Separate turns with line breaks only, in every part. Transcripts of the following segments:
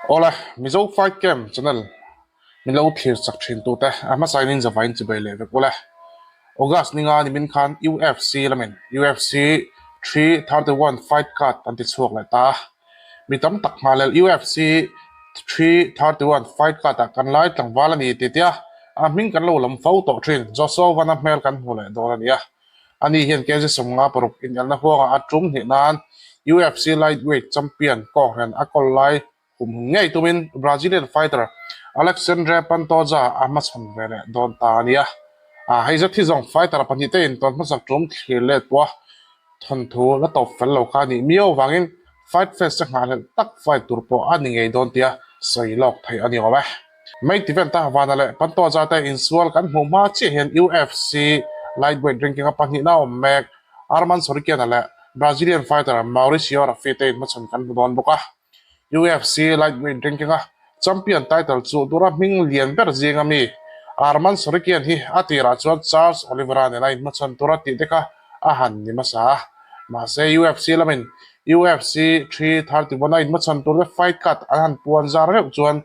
Awle, Mizo Fight Camp channel min lo thlir chak thin tute a hmasa in in zavain chibei leh vek ule. August ninga nimin khan UFC lamin UFC 331 Fight Card an ti chhuak leh ta a. Mi tam tak hmalel UFC 331 Fight Card ah kan lai tlangval a ni tih tia a hming kan lo lam fo tawh thin. Joshua Van-a hmel kan hmu leh dawn a ni a. Ani hian kg 56 inelna huangah a tum hnih nan UFC Lightweight Champion Kawnghren a kawl lai kum hun ngei tumin Brazilian fighter Alexandre Pantoja a hmachhawn ve leh dawn ta a nia. Hei zet hi zawng fighter pahnihte intawn hmasak tum thlir let pawh a thawnthu la tawp fel lo kha a nih miau avangin Fight Fest a nghahhlelh tak fight tur pawh a ni ngei dawn tia sawi lawk theih a ni awm e. Main event a Havana leh Pantoja te insual kan hmuh hma chiah hian UFC lightweight ranking a pahnihna awm mek Arman Tsarukyan-a leh Brazilian fighter Mauricio Rafi te inhmachhawn kan hmu dawn bawk a. UFC lightweight ranking a champion title chuh tura hming lian ber zinga mi Arman Tsarukyan hi a tirah chuan Charles Oliveira nena inhmachhawn tura tih te kha a han ni hmasa a. Mahse UFC lamin UFC 331 a inhmachhawn tur te fight card an han puan zar reuh chuan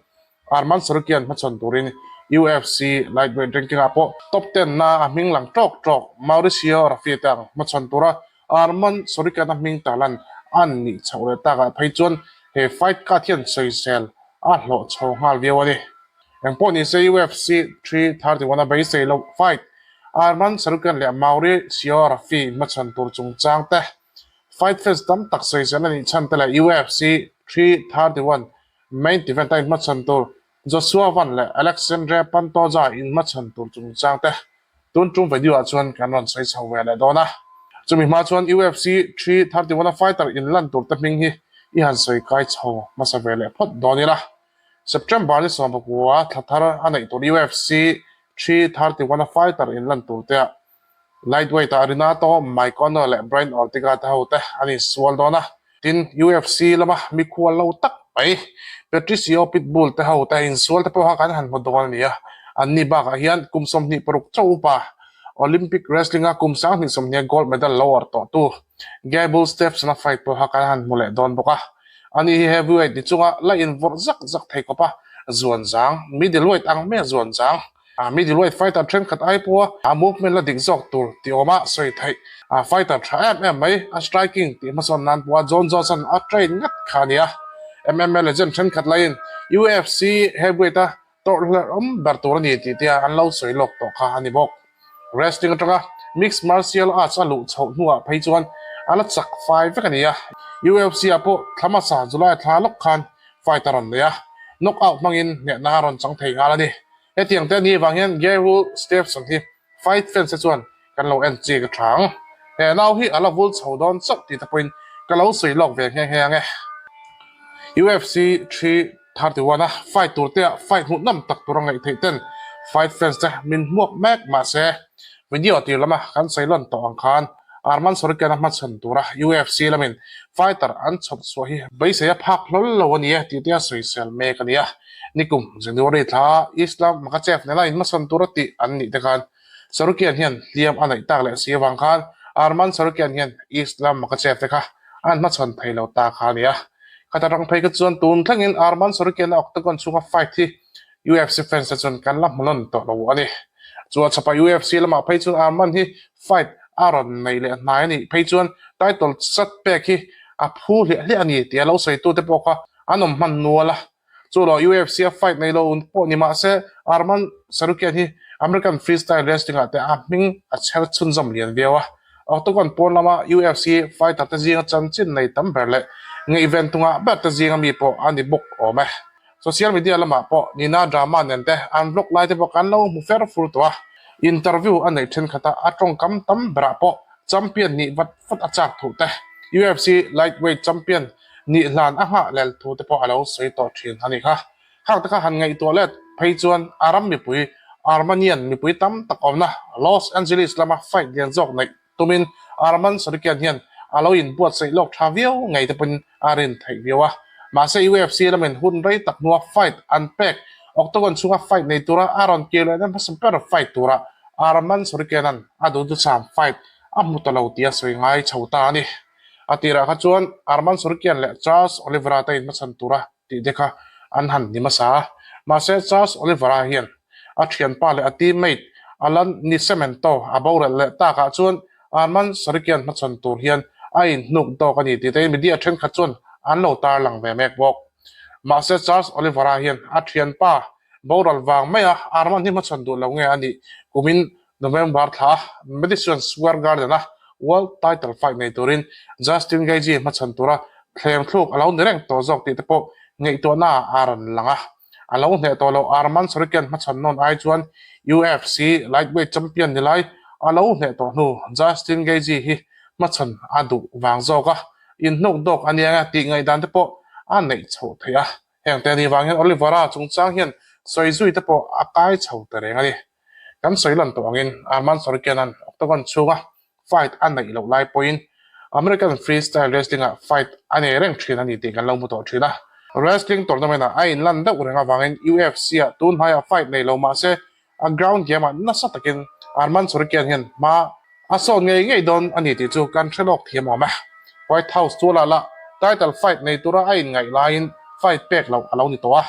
Arman Tsarukyan hmachhawn turin UFC lightweight ranking ah pawh top ten na a hming lang tawk tawk Mauricio Rafi te ang hmachhawn tura Arman Tsarukyan a hming tarlan an nih chhoh leh takah phei chuan he fight card hian sawisel a hlawh chho nghal viau a ni. Engpawh ni se UFC 331 a beisei loh fight Arman Tsarukyan leh Mauricio Rafi hmachhawn tur chungchang te fight fans tam tak sawisel a nih chhan te leh UFC 331 Main event a inhmachhawn tur Joshua Van leh Alexandre Pantoja inhmachhawn tur chungchang te tun tum video ah chuan kan rawn sawi chho ve leh dawn a. Chumi hma chuan UFC 331 a fighter inlan tur te hming hi i han sawi kai chho hmasa ve leh phawt dawn ila. September ni 19 thla thar a neih tur UFC 331 a fighter inlan tur te ah Lightweight ah Renato Moicano leh Brian Ortega te ho te an insual dawn a, tin UFC lama mikhual lo tak mai Patricio Pitbull te ho te insual te pawh kha kan han hmu dawn a ni a, anni bakah hian kum 26 chauh upa Olympic wrestling a kum 2020 gold medal lo awrh tawh tu Gable Steveson a fight pawh kha kan han hmu leh dawn bawk a, ani hi heavyweight ni chunga la invawrh zak zak thei khawp a, zuan zang middleweight ang mai a zuan zang. A middleweight fighter thenkhat ai pawha a movement la dik zawk tur tih awma sawi theih. A fighter tha em em mai, a striking tih hmasawn nan pawha Jon Jones-a'n a train ngat kha a ni a. MMA legend thenkhat laiin UFC heavyweight-a tawrhhlelh awm ber tur a ni tih te an lo sawi lawk tawh kha a ni bawk. Wrestling atanga mixed martial arts a luh chhoh hnuah phei chuan a la chak fai vek a ni a. UFC-ah pawh thla hmasa July thla lawk khan fight a rawn nei a, knockout hmangin hnehna a rawn chang thei nghal a ni. Hetiang te a nih vang hian Gary Stevenson hi fight fans te chuan kan lo en chik a tha ang. He nau hi a la vul chho dawn chauh tih te pawhin ka lo sawi lawk ve nghe nghe ang e. UFC 331 a fight tur te ah fight hmuh nawm tak tur a ngaih theih ten fight fans te min hmuak mek mahse video tir lama kan sawi lawn tawh ang khan Arman Tsarukyan a hmachhawn tura UFC lamin fighter an chhawp chhuah hi beisei a phak hlawl lo a ni e tih te a sawisel mek a ni a. Nikum January thla Islam Makhachev nena inhmachhawn tura tih an nih te khan Tsarukyan hian hliam a neih tak leh si avang khan Arman Tsarukyan hian Islam Makhachev te kha an hmachhawn thei lo ta kha a ni a. Khata rang phei kha chuan tun thlengin Arman Tsarukyan a octagon chhunga fight hi UFC fans te chuan kan la hmu nawn tawh lo a ni. Chuan chhapa UFC lamah phei chuan Arman hi fight a rawn nei leh hnai a nih phei chuan title chat pek hi a phu hliah hliah a ni tia lo sawitute pawh kha an awm hman nual a. Chu lo UFC a fight nei lo pawh ni mah se Arman Tsarukyan hi American freestyle wrestling ah te a hming a chher chhunzawm lian viau a. Octagon pawn lama UFC fighter te zinga chanchin nei tam ber leh ngaihven tungah ber te zinga mi pawh a ni bawk awm e. Social media lamah pawh Nina drama nen te an vlog lai te pawh kan lo hmu fer fur tawh a, interview a neih thenkhat a, a tawngkam tam berah pawh champion nih vat vat a chak thuh te, UFC lightweight champion nih hlan a nghah lel thu te pawh a lo sawi tawh thin a ni kha. Khang te kha han ngaihtuah let phei chuan a ram mipui Armenian mipui tam tak awmna Los Angeles lama fight lian zawk neih Tumin Arman Tsarukyan hian a lo inbuatsaih lawk tha viau ngei te pawhin a rin theih viau a. Mahse UFC lamin hun rei tak hnua fight an pek Octagon chhunga fight nei tura a rawn kir lehna hmasa ber fight tura Arman Tsarukyan-a'n a duhthusam fight a hmu ta lo tia sawi ngai chho ta a ni. A tirah kha chuan Arman Tsarukyan leh Charles Oliveira te inhmachhan tura tih te kha an han ni hmasa a. Mahse, Charles Oliveira hian a thianpa leh a teammate Alan Nascimento a boral leh takah chuan Arman Tsarukyan hmachhawn tur hian a inhnuk dawk a ni tih te media thenkhat chuan an lo tarlang ve mek bawk. Mahse, Charles Oliveira hian a thianpa boral vang maia Arman hi hmachhawn duh lo nge a nih kumin November thla Madison Square Garden-a World Title Fight nei turin Justin Gaethje hmachhawn tura thleng thluk a lo ni reng tawh zawk tih te pawh ngaihtuahna a rawn lang a. A lo hneh tawh loh Arman Tsarukyan hmachhawn nawn ai chuan UFC Lightweight Champion ni lai a lo hneh tawh hnu Justin Gaethje hi hmachhawn a duh vang zawk a, inhnuk dawk a nia tih ngaihdan te pawh a neih chhoh theih a. Heng te ni vang hian Oliveira chungchang hian sawi zui te pawh a kai chho ta reng a ni. Kan sawi lan tawh angin Arman Tsarukyan-a'n Octagon chhunga fight a neih loh lai pawhin American Freestyle Wrestling-ah fight a nei reng thin a ni tih kan lo hmu tawh thin a. Wrestling tournament-ah a inlan deuh reng avangin UFC-ah tun hnaiah fight nei lo mah se a ground game-ah nasa takin Arman Tsarukyan hian hma a sawn ngei ngei dawn a ni tih chu kan hre lawk thiam awm e. White House tualah lah title fight nei tura a inngaih laiin fight pek loh a lo ni tawh a,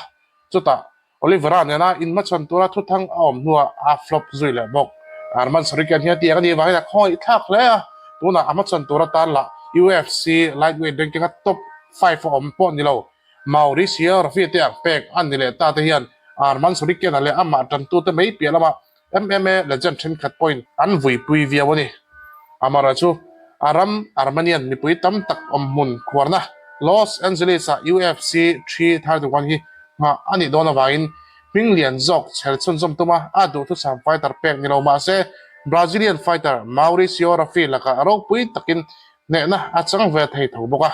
chutah Oliveira nena inhmachhawn tura thuthang a awm hnuah a flop zui leh bawk. Arman Tsarukyan hian tiang a nih vangin a khawngaih thlak hle a, tunah a hmachhawn tur atan lah UFC lightweight ranking-a top five a awm pawh ni lo. Mauricio Rafi te ang pek a ni leh ta te hian Arman Tsarukyan-a leh amah tantute mai piah lamah MMA legend thenkhat pawhin an vuipui viau a ni. Amara chu a ram Armenian mipui tam tak awm hmun khuarna Los Angeles-ah UFC 331 hi nghah a nih dawn avangin hming lian zawk chher chhunzawm tuma a duhthusam fighter pek ni lo mah se Brazilian fighter Mauricio Rafi lakah ropui takin hnehna a chang ve thei tho bawk a.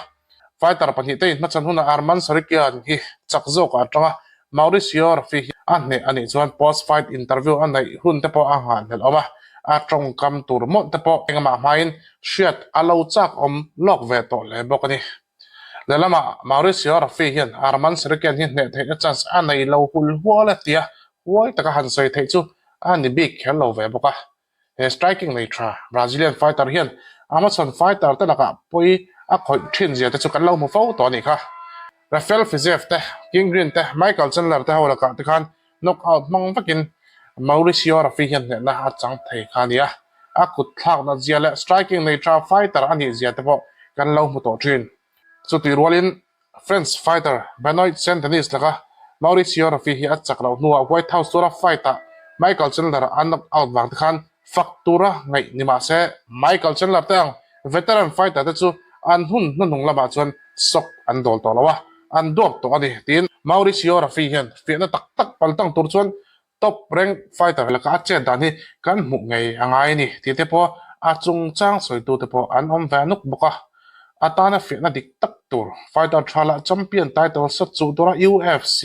Fighter pahnihte inhmachhan hunah Arman Tsarukyan hi chak zawkah a tang a, Mauricio Rafi hi a hneh a nih chuan post-fight interview a neih hun te pawh a nghahhlelh awm a, a tawngkam tur mawlh te pawh engmah hmain hriat a lo chak awm lawk ve tawh hle bawk a ni. Lehlamah Mauricio Rafi hian Arman Tsarukyan hi hneh theihna chance a nei lo hul hual e tia huai taka han sawi theih chu a ni bik kher lo ve bawk a. He striking nei tha Brazilian fighter hian Amazon fighter te lakah pawi a khawih thin zia te chu kan lo hmu fo tawh a nih kha. Rafael Fiziev te, King Green te, Michael Chandler te ho lakah te khan knockout hmang vekin Mauricio Rafi hian hnehna a chang thei kha a ni a. A kut thlakna zia leh striking nei tha fighter a nih zia te pawh kan lo hmu tawh thin. Chutih rualin French fighter Benoit Saint-Denis laka Mauricio Rafi hi a chak loh hnuah White House tura fight-ah Michael Chandler a knock out vang te khan fak tura ngaih ni mah se Michael Chandler te ang veteran fighter te chu an hun hnuhnung lamah chuan shock an dawl tawh lo a, an duak tawh a ni tiin Mauricio Rafi hian fiahna tak tak paltang tur chuan Top rank fighter laka a chet dan hi kan hmuh ngei a ngai a ni tih te pawh a chungchang sawitu te pawh an awm ve nuk bawk a. A tana fiahna dik tak tur fighter tha lah champion title sawt chuh tura UFC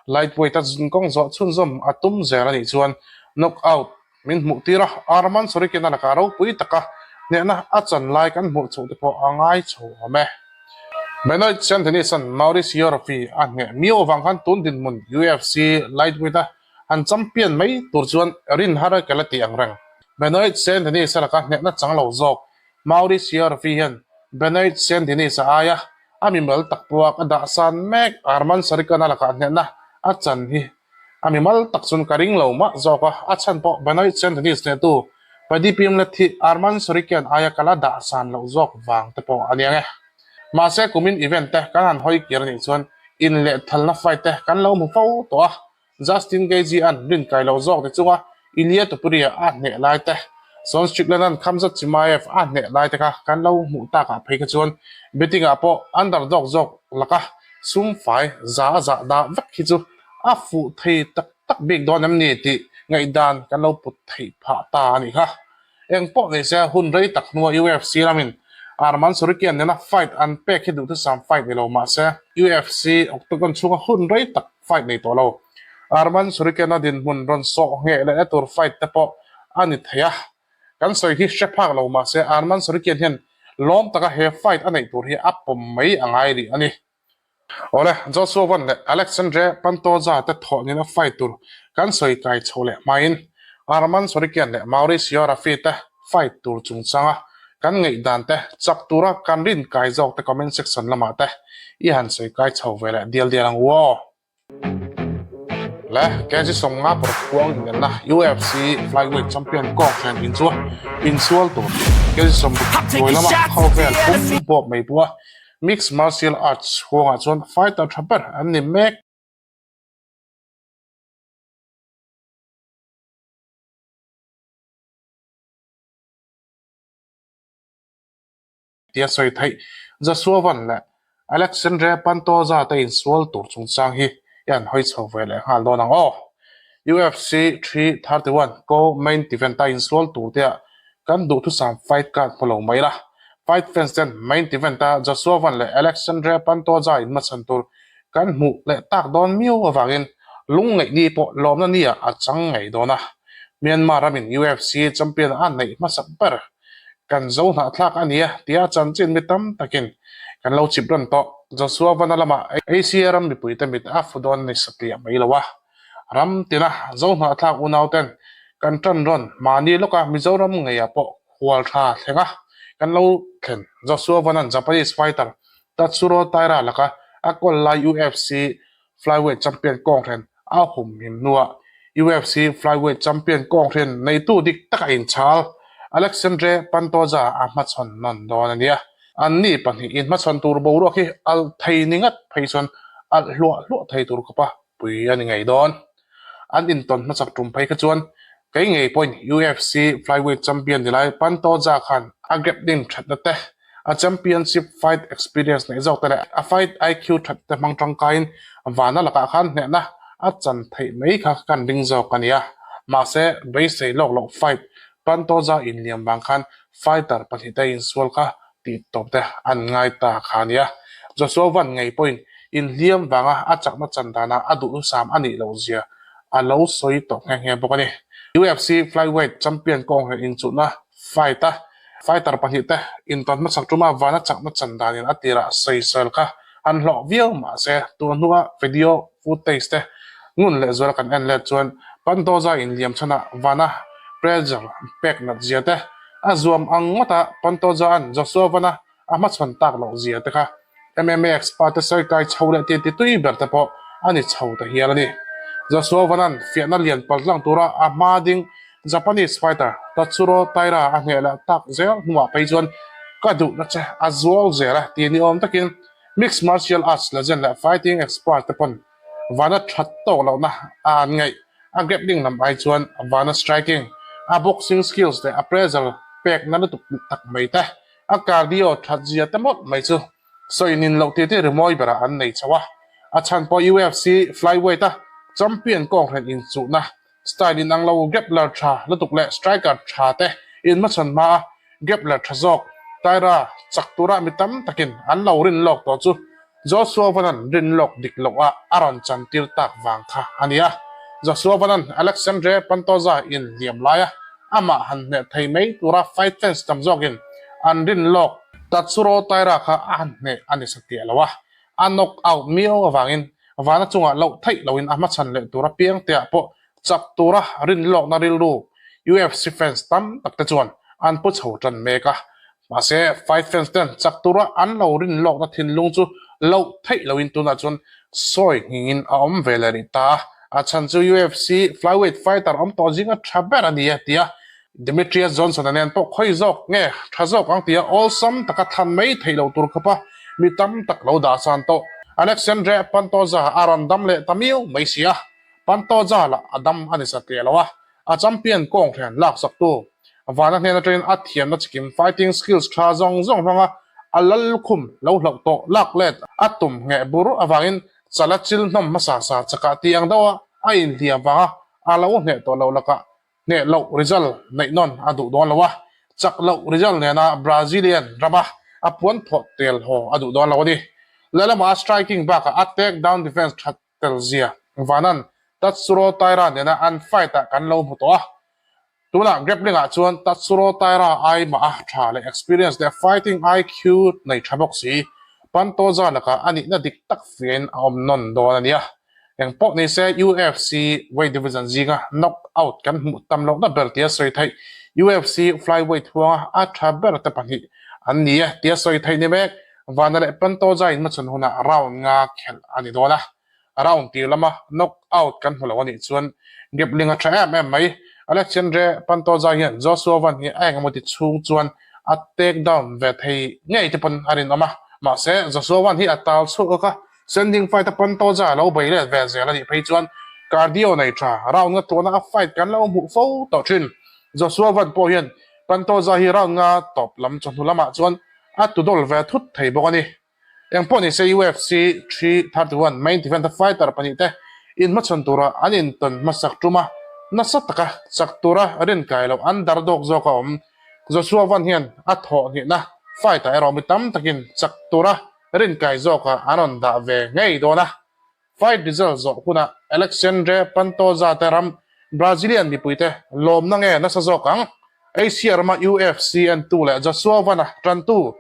lightweight a zunkawng zawh chhunzawm a tum zel a nih chuan knockout min hmuh tir a, Arman Tsarukyan-a lakah ropui taka hnehna a chan lai kan hmuh chhoh te pawh a ngai chho awm e. Benoit Saint-Denis-a'n Mauricio Rafi a hneh miau avang khan tun dinhmun UFC lightweight-a han champion mai tur chuan rin har a kel a tih ang reng. Benoit Saint-Denis-a laka hnehna chang lo zawk Mauricio Rafi hian Benoit Saint-Denis-a aia a mimal tak pawha ka dah san mek Arman Tsarukyan-a lakah hnehna a chan hi A mimal tak chuan ka ring lo mah zawk a, a chhan pawh Benoit Saint Denis hnehtu Paddy Pimlet hi Arman Tsarukyan aia ka la dah san loh zawk vang te pawh a nia nge. Mahse kumin event te kan han hawi kir anih chuan inlehthalna fight te kan lo hmu fo tawh a, Justin Gaethje-a'n rin kai lo zawk ti chunga Ilia Topuria a hneh lai te, Sean Strickland-a'n Khamzat Chimaev a hneh lai te kha kan lo hmuh takah phei kha chuan betting-ah pawh underdog zawk laka sum fai za a zah dah vek hi chu a fuh thei tak tak bik dawn em ni tih ngaihdan kan lo put theih phah ta a nih kha. Eng pawh ni se hun rei tak hnua UFC lamin Arman Tsarukyan nena fight an pek hi duhthusam fight ni lo mah se UFC Octagon chhunga hun rei tak fight nei tawh lo. Arman Tsarukyan-a dinhmun rawn sawh ngheh lehna tur fight te pawh a ni thei a. Kan sawi hi hre phak lo mah se Arman Tsarukyan hian lawm taka he fight a neih tur hi a pawm mai a ngai rih a ni. Awle, Joshua Van leh Alexandre Pantoja te thawh nena fight tur kan sawi kai chho leh hmain Arman Tsarukyan leh Mauricio Rafi te fight tur chungchanga kan ngaihdan te chak tura kan rin kai zawk te comment section lamah te i han sawi kai chho ve leh dial dial ang u aw. Le kg 50 pawr khuang inelna UFC Flyweight Champion kawng thlen in chu insual tur kg 60 hnuai lama khawvel pum bawp mai pawha Mixed Martial Arts huangah chuan fighter tha ber an ni mek. Tia sawi theih Joshua Van leh Alexandre Pantoja te insual tur chungchang hi i han hawi chho ve leh nghal dawn ang aw. UFC 331 Co-Main Event-a insual tur te ah kan duhthusam fight card hmu lo mai la. Fight fans ten Main Event-a Joshua Van leh Alexandre Pantoja inhmachhan tur kan hmuh leh tak dawn miau avangin lungngaih ni pawh lawmna ni ah a chang ngei dawn a. Myanmar ramin UFC champion a neih hmasak ber Kan zo hnahthlak a nia tia chanchin mi tam takin kan lo chip reng tawh. Joshua Vana lamah Asia ram mipuite mit a fu dawn ni satliah mai lo a. Ram tina zo hnahthlak unauten kan tan rawn mahni lawka Mizoram ngeiah pawh hual tha thleng a kan lo thlen. Joshua Vana'n Japanese fighter Tatsuro Taira laka a kawl lai UFC Flyweight champion kawnghren a humhim hnuah UFC Flyweight champion kawnghren neitu dik taka inchhal Alexandre Pantoja a hmachhawn nawn dawn a nia. Anni pahnihin hmachhawn tur boruak hi alh thei ni ngat phei chuan alh hluah hluah thei tur khawpa pui a ni ngei dawn. An intawn hmasak tum phei kha chuan kei ngei pawhin UFC Flyweight champion ni lai Pantoja khan a grappling thatna te A championship fight experience neih zawk te leh a fight IQ that te hmang tangkaiin vana lakah khan hnehna a chan theih mai kha kan ring zawk a nia. Mahse, beisei lawk loh fight Pantoja inliam vang khan fighter pahnihte insual kha tih tawp te an ngai ta kha a nia. Joshua Van ngei pawhin inhliam vanga a chakna chan danah a duhthusam a nih loh zia a lo sawi tawh nghe nghe bawk a ni. UFC flyweight champion kawnghren inchuhna fight a Fighter pahnihte intawn hmasak tuma vana chakna chan danin a tirah sawisel kha an hlawh viau mahse tun hnua video footage te ngun leh zual kan en let chuan Pantoja inliam chhanah vana pressure pek nat zia te a zuam ang ngawta Pantoja-a'n Joshua Vana a hmachhawn tak loh zia te kha MMA expert te sawi kai chho leh ti ti tui ber te pawh a ni chho ta hial a ni. Joshua Vanan fiahna lian paltlang tura a hma ding Japanese fighter Tatsuro Taira a hneh leh tak zel hnuah phei chuan ka duhna che a zual zel a ti ni awm takin mixed martial arts legend leh fighting expert te pawn vana that tawk lohna a an ngaih. A grappling lam ai chuan vana striking, a boxing skills leh a pressure pekna lutuk tak mai te, a cardio that zia te mawlh mai chu sawi nin loh titi rimawi berah an nei chho a. A chhan pawh UFC flyweight a champion kawnghren inchuhna Style inang lo grappler tha lutuk leh striker tha te inhmachhawn hma a grappler tha zawk Taira chak tura mi tam takin an lo rin lawk tawh chu Joshua Van-a'n rin lawk dik loh ah a rawn chantir tak vang kha a ni a. Joshua Van-a'n Alexandre Pantoja inhliam laia amah han hneh thei mai tura fight fans tam zawkin an rin lawk Tatsuro Taira kha a han hneh a ni satliah lo a. A knock out miau avangin vana chungah loh theih loin a hmachhan leh tur apiang teah pawh chak tura rinlawkna rilru UFC fans tam tak te chuan an pu chho tan mek a. Mahse, fight fans ten chak tura an lo rinlawkna thinlung chu loh theih loin tunah chuan sawi nghingin a awm ve leh rih ta a. A chhan chu UFC flyweight fighter awm tawh zinga tha ber a ni e tia Demetrious Johnson-a nen pawh khawi zawk nge tha zawk ang tia awlsam taka thlan mai theih loh tur khawpa mi tam tak lo dah san tawh. Alexandre Pantoja a rawn dam leh ta miau mai si a, Pantoja lah a dam a ni satliah lo a, a champion kawng hrian laksaktu Vana hnen atangin a thiamna chikim fighting skills tha zawng zawng hmanga a lal lukhum lo hlauh tawh lak let a tum ngheh bur avangin chala chil hnawm hmasa sa chakah tih ang deuha a inhliam vanga a lo hneh tawh loh lakah Hneh loh result neih nawn a duh dawn lo a, chak loh result nena Brazilian rama a puan thawh tel haw a duh dawn lo a ni. Lehlamah a striking bakah a take down defense that tel zia Vanan Tatsuro Taira nena an fight ah kan lo hmu tawh a. Tunah grappling ah chuan Tatsuro Taira ai mah a tha leh experience leh fighting IQ nei tha bawk si Pantoja lakah a nihna dik tak fiahin a awm nawn dawn a nia. Eng pawh ni se UFC weight division zinga knock out kan hmuh tam lohna ber tia sawi theih UFC flyweight huanga a tha ber te pahnih an ni e tia sawi theih ni mek. Vana leh Pantoja inhmachhawn hunah round nga khelh a ni dawn a. Round tir lama knock out kan hmu lo a nih chuan grappling a tha em em mai. Alexandre Pantoja hian Joshua Van hi a engemaw ti chhung chuan a take down ve thei ngei te pawn a rinawm a. Mahse, Joshua Van hi a tal chhuak awk a, standing fight a Pantoja a lo bei let ve zel a nih phei chuan cardio nei tha round nga tluana a fight kan lo hmuh fo tawh thin. Joshua Van pawh hian Pantoja hi round nga tawp lam chawhnu lamah chuan a tudawl ve thut thei bawk a ni. Engpawh ni se UFC 331 main event a fighter pahnihte inhmachhawn tura an intawn hmasak tum a, nasa taka chak tura rinkai loh an dar dawk zawk a awm. Joshua Van hian a thawh hnihna fight ah erawh mi tam takin chak tura rinkai zawkah an rawn dah ve ngei dawn a. Fight result zawh hunah Alexandre Pantoja te ram Brazilian mipuite lawmna nge nasa zawk ang? Asia rama UFC entu leh Joshua Van-a tantu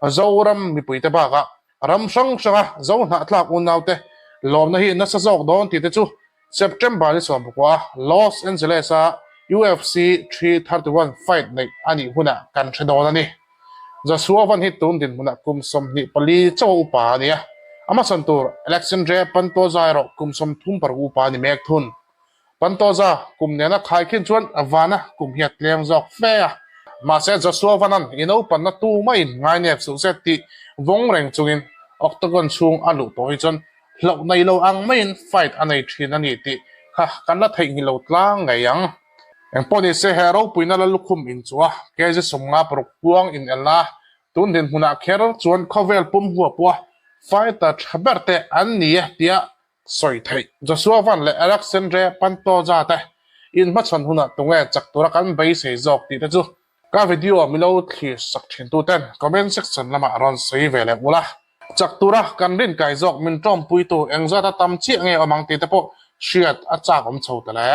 Zoram mipuite bakah ram hrang hranga Zo hnahtlak unaute lawmna hi nasa zawk dawn tih te chu September ni 19 Los Angeles-a UFC 331 fight neih a nih hunah kan hre dawn a ni. Joshua Van hi tun dinhmunah kum 24 chauh a upa a ni a, a hmasawn tur Alexandre Pantoja erawh kum 34 upa a ni mek thun. Pantoja kum nena khaikhin chuan Vana kum hi a tlem zawk fe a, mahse Joshua Van-a'n i naupanna tumah in ngainep suh se tih vawng reng chungin octagon chhung a luh tawh hi chuan hlauh nei lo ang maiin fight a nei thin a ni tih kha kan la theihnghilh lo tlang ngei ang. Engpawh ni se he ropuina la lukhum inchuh a, kg 56 puang inelna a, tun dinhmunah kher chuan khawvel pum huapua fighter tha ber te an ni e tia sawi theih. Joshua Van leh Alexandre Pantoja te inhmachhawn hunah tunge chak tura kan beisei zawk tih te chu Ka video milo thlir sak thin tu ten comment section lamah rawn sawi ve leh ula. Chak tura kan rin kai zawk min tawmpuitu engzat a tam chiah nge awm ang tih te pawh hriat a chak awm chho ta le.